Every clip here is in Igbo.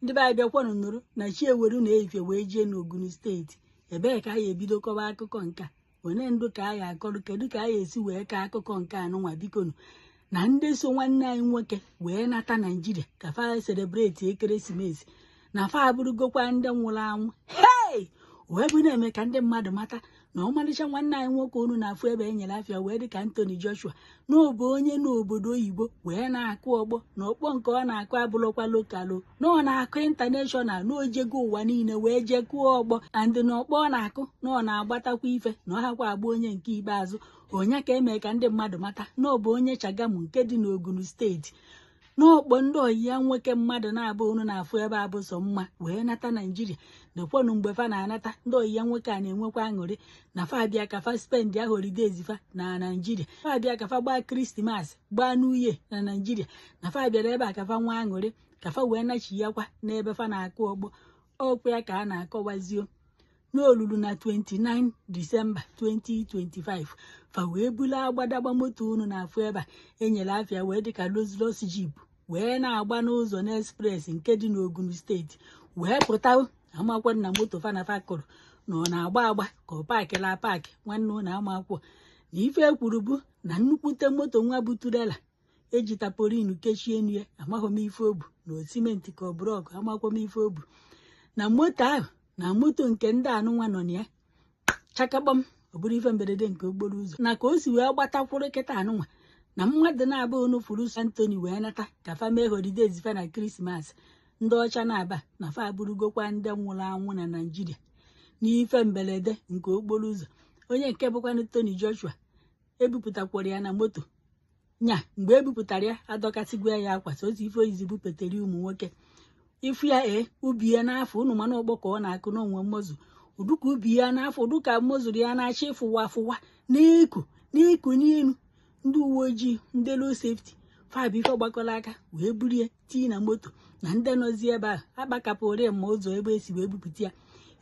Ndị be anyị, bịakwanụ nụrụ na chi eweru na efie wee jee n'Ogun Steeti. Ebee ka anyị ebido kọwa akụkọ nke a? One ndụ ka anyị akọrọ? Kedu ka anyị esi wee kọọ akụkọ nke anụnwa? Bikonu, na ndị so nwanne anyị nwoke wee nata Naijiria ka fa celebrate ekeresimesi, na fa abụrụgokwa ndị nwụrụ anwụ. Hei, wee bụ na-eme ka ndị mmadụ mata na ọmarịcha nwanne anyị nwoke unu na-afụ ebe e nyere afịa wee dịka Anthony Joshua, na ọ bụ onye n'obodo oyibo wee na-akụ ọgbọ, na ọkpọ nke ọ na-akụ abụrụkwa local, na ọ na-akụ international, na ojego ụwa niile wee jee kụọ ọgbọ. And na ọkpọ ọ na-akụ, na ọ na-agbatakwa ife, na ọ hakwa agba onye nke ikpeazụ. Onye ka eme ka ndị mmadụ mata na ọ bụ onye Chagamu nke dị n'Ogun Steeti, n'ọkpọ ndị oyi ya nwoke mmadụ na-abụ unu na-afụ ebe a bụ sọ mma wee nata Naijiria. Nekwanụ mgbe fa na-anata, ndị oyi ya nwoke a na-enwekwa aṅụrị na fa abịa ka fa spend ya holidays fa na Naijiria, fa abịa ka fa gbaa Christmas, gbaa New Year na Naijiria, na fa bịara ebe a ka fa nwee aṅụrị, ka fa wee nachiyakwa n'ebe fa na-akụ ọgbọ. Ọkwa ya ka a na-akọwazio n'olulu na 29 Disemba 2025, fa wee bulu agbadagba moto unu na-afụ ebe a enyere afịa wee dịka Rolls Jeep wee na-agba n'ụzọ n'express nke dị n'Ogun Steeti, wee pụta. Amakwa na moto fa na fa kụrụ na ọ na-agba agba ka ọ paakịla paakị. Nwanne ụnụ amakwụ na ife ekwuru bụ na nnukwute moto nwa bụ trailer eji tarpaulin kechie enu ya. Amaghị m ife obu na osimenti ka ọ block, amakwa m ife obu na moto ahụ, na moto nke ndị anụnwa nọ na ya chakakpọm. Ọ bụrụ ife mberede nke okporo ụzọ na ka o si wee gbatakwuru kịta anụnwa na mmadụ na-abụ unu furu Anthony wee nata ka fa mee holidays fa na Christmas, ndị ọcha na-aba na fa abụrụgokwa ndị nwụrụ anwụ na Naijiria n'ife mberede nke okporo ụzọ. Onye nke bụkwanụ Tony Joshua, ebupụtakwara ya na moto nya. Mgbe ebupụtara ya, adọkasịgwa ya akwa so otu ife oyizi bupụtara ụmụ nwoke ifu ya. Ee, ubi ya n'afọ unu mana ọgbọ ka ọ na-akụ n'onwe mmozụ ụdụka ubi ya n'afọ ụdụka mmozụrụ ya na-achọ ịfụwa afụwa n'ịkụ n'ịkụ n'elu. Ndị uwe ojii, ndị road safety fabụ ife gbakọrọ aka wee burie tii na moto na ndị nọzi ebe ahụ akpakapụrụ ma ụzọ ebe esi wee bupụta ya,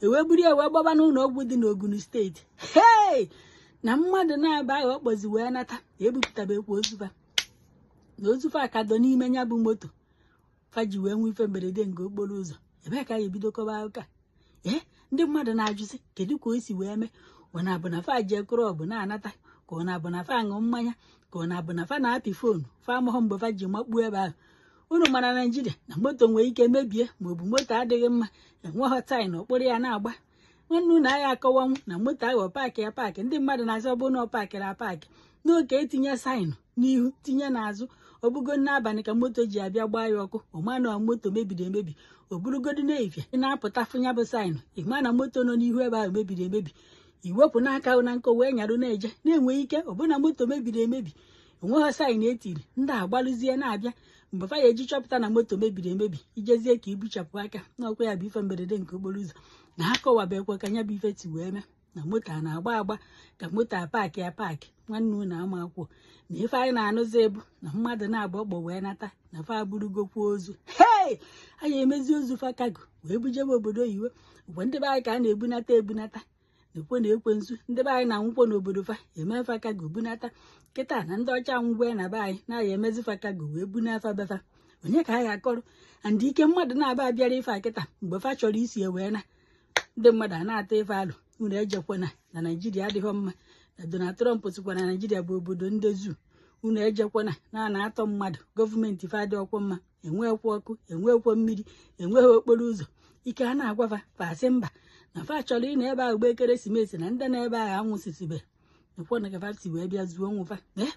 ewee buru ya wee gbaba n'ụlọ ọgwụ dị n'Ogun Steeti. Hei, na mmadụ na-aba ahụ ọkpọzi wee nata, ebupụtabekwa ozufa na ozufa ka dọ n'ime ya bụ moto fa ji wee nwee ife mberede nke okporo ụzọ. Ebee ka anyị ebido kọba akụkọ a? Ee, ndị mmadụ na-ajụsị kedu ka o si wee mee. Ọ na-abụ na fa jee club na-anata, ka ọ na-abụ na fa aṅụ mmanya, ka ọ na-abụ na fa na-apị phone, fa amaghọ mgbe fa ji makpuo ebe ahụ. Unu mara Naijiria na moto nwere ike mebie, maọbụ moto adịghị mma, enweghọ sign okporo ya na-agba. Nwanne unu agha akọwanwu na moto ahụ paakị ya paakị. Ndị mmadụ na-asị ọ bụrụ na ọ paakịrị apaakị n'oke, etinye sign n'ihu, tinye n'azụ. Ọ bụgo n'abalị ka moto ji abịa gbaa ya ọkụ, ọma na moto mebiri emebi. O burugodu n'efie ị na-apụta fụnya bụ sign, ịma na moto nọ n'ihu ebe ahụ mebiri emebi, iwepụ n'aka na nkọ wee nyarụ na-eje na-enwe ike. Ọbụna moto mebiri emebi onweghị sign etiri, ndị agbalụzie na-abịa mgbe fa ya eji chọpụta na moto mebiri emebi, ijezie ka ibuchapụ aka n'ọkwa ya bụ ife mberede nke okporo ụzọ. Na ha kọwabekwa ka ya bụ ife ti wee mee, na moto a na-agba agba ka moto a paakị ya paakị. Nwanne unu ama akwụkwọ na ife anyị na-anụzi bụ na mmadụ na-abụ ọkpọ wee nata na fa abụrụgokwa ozu. Hei, anyị emezi ozu fa cargo wee bujebe obodo oyibo. Mgbe ndị be anyị ka a na-ebunata ebunata na-ekwe na ekwensu, ndị be anyị na-anwụkwọ n'obodo fa eme fa cargo bunata. Kịta na ndị ọcha anwụgwe na be anyị na-aya emezi fa cargo wee buna fa befa. Onye ka anyị akọrọ and ike mmadụ na-aba abịara ife a kịta mgbe fa chọrọ isi wee na ndị mmadụ a na-ata ife alụ unu ejekwana na Naijiria adịghị mma, na Donald Trump sịkwa na Naijiria bụ obodo ndị zoo, unu ejekwana na a na-atọ mmadụ, gọọmenti fa adị ọkwọ mma, enwekwa ọkụ, enwekwa mmiri, enweghị okporo ụzọ. Ike a na-agwafa, fasị mba, na fa chọrọ ịnọ ebe ahụ gba ekeresimesi, na ndị na-ebe ahụ anwụsịsịbe ekwe na ka fa si wee bịa zuo nwụfa. Ee,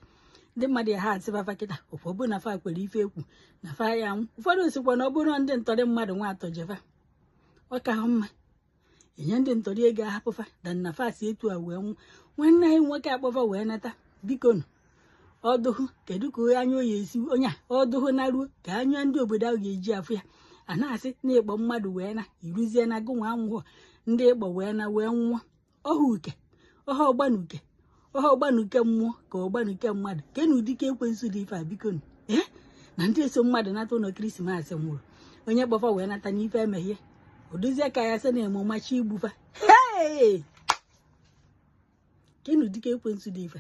ndị mmadụ ya ha asịfafa kịta ụfọdụ na fa kwere ife ekwu na fa ya anwụ. Ụfọdụ sikwa na ọ bụrụ ndị ntọrị mmadụ nwa atọ jefa, ọ ka hụ mma enye ndị ntọrị ego ahapụfa dan na fa si etu a wee nwụ. Nwanne anyị nwoke akpọfa wee nata, bikonu, ọdụhụ kedu ka anya oyi esi onye a ọdụhụ naruo ka anya ndị obodo ahụ ga-eji afụ ya. A na-asị na ịkpọ mmadụ wee na iruzie na gụnwa anwụghọ ndị ịkpọ wee na wee nwụọ. Ọha uke, ọha ọgbanuke, ọha ọgbanuke mmụọ ka ọgbanuke mmadụ ke na ụdịka ekwensu dị ife a. Bikonu, ee, na ndị eso mmadụ nata ụlọ Christmas nwụrụ, onye kpọfa wee nata n'ife emeghie odozie ka ya sị na eme ọmachi igbufa. Hei, ke na ụdịka ekwensu dị ife.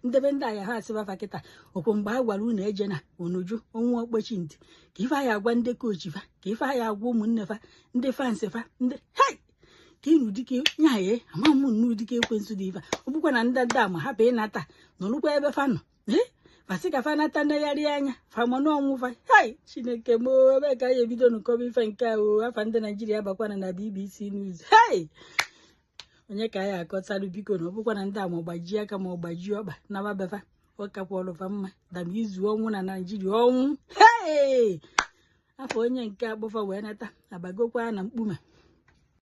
Ndebe ndị agha ha asịbafa kịta okwu mgbe a gwara unu eje na unu jụ ọnwụ ọkpọchi ntị, ka ife anyị agwa ndị coach fa, ka ife anyị agwa ụmụnne fa, ndị fans fa, ndị hei, ka inu dike nya ye ama m nnu dike ekwensu dị ife ọ bụkwa na ndị ndị ama hapụ ịnata nọrụkwa ebe fa nọ. Ee, fasị ka fa nata negharị anya fa ma n'ọnwụ fa. Hei, Chineke m, ebe ka anyị ebido nkọba ife nke a o. Afa ndị Naijiria bakwana na BBC News. Hei, onye ka anyị akọtalụ? Biko, na ọ bụkwa na ndị a ma ọ gbajie aka ma ọ gbajie ọkpa naba befa, ọ kakwọrọ fa mma dam izu ọnwụ na Naijiria ọnwụ. Hei, afọ onye nke akpọfa wee nata abagokwa na mkpume.